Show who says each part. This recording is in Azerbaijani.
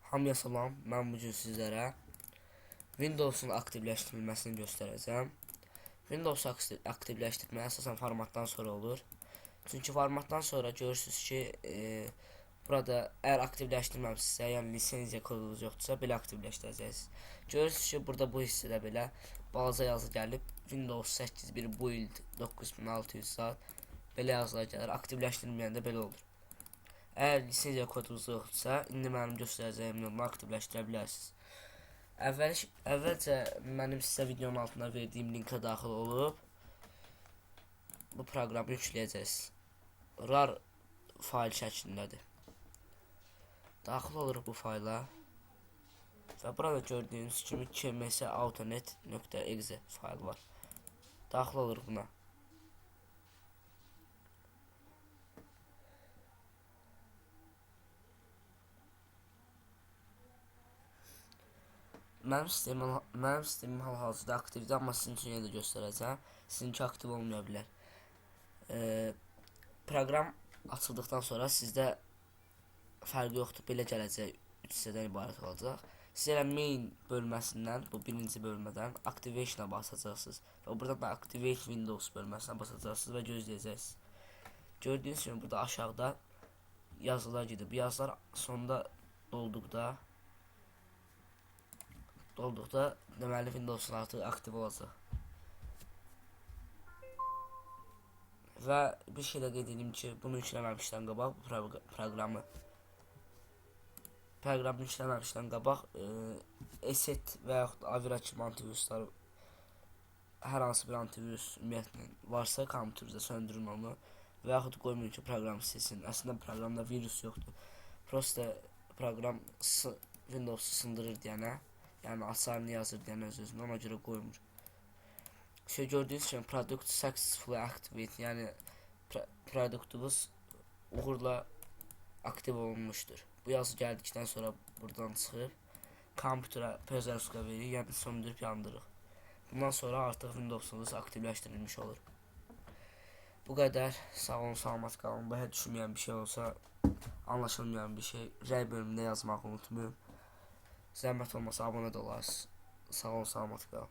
Speaker 1: Hamıya salam, mən bugün sizlərə Windows'un aktivləşdirilməsini göstərəcəm. Windows aktivləşdirmə əsasən formatdan sonra olur. Çünki formatdan sonra görürsünüz ki, burada əgər aktivləşdirməmişsinizsə, yəni lisenziya kodunuz yoxdursa, belə aktivləşdirəcəksiniz. Görürsünüz ki, burada bu hissədə belə balaca yazı gəlib Windows 8.1 Build 9600 saat belə yazılar gəlir. Aktivləşdirməyəndə belə olur. Əgər lisenziya kodunuz yoxdursa, indi mənim göstərəcəyim yolla aktivləşdirə bilərsiniz. Əvvəlcə mənim sizə videonun altına verdiyim linkə daxil olub bu proqramı yükləyəcəksiniz. RAR fayl şəklindədir. Daxil oluruq bu fayla və burada gördüyünüz kimi kmsautonet.exe fayl var. Daxil oluruq buna. Mənim sistemim hal-hazırda aktivdir, amma sizin üçün yenə də göstərəcəm. Sizinki aktiv olmaya bilər. Proqram açıldıqdan sonra sizdə fərqi yoxdur, belə gələcək 3 hissədən ibarət olacaq. Siz elə main bölməsindən, bu birinci bölmədən Activation-a basacaqsınız və buradan da Activate Windows bölməsinə basacaqsınız və gözləyəcəksiniz. Gördüyünüz kimi burada aşağıda yazılar gedir. Bu yazılar sonda dolduqda deməli Windows'un artıq aktiv olacaq. Və bir şey də qeyd edeyim ki, bunu yükləməmişdən qabaq bu proqramı yükləməmişdən qabaq ESET və yaxud Avira kimi antiviruslar, hər hansı bir antivirus ümumiyyətlə varsa kompüterinizdə söndürün onu və yaxud qoymayın ki, proqram silsin. Əslində proqramda virus yoxdur. Prosta proqram Windows'u sındırır deyənə, yəni açarını yazır deyənə öz-özünə, ona görə qoymur. Şey, gördüyünüz kimi product successfully activate, yəni produktumuz uğurla aktiv olunmuşdur. Bu yazı gəldikdən sonra buradan çıxıb kompüterə перезагрузка verir, yəni söndürüb yandırırıq. Bundan sonra artıq Windows'unuz aktivləşdirilmiş olur. Bu qədər. Sağ olun, salamat qalın. Başa düşməyən bir şey olsa, anlaşılmayan bir şey rəy bölümündə yazmağı unutmayın. Zəhmət olmasa abunə də olarsınız. Sağ olun, salamat qalın.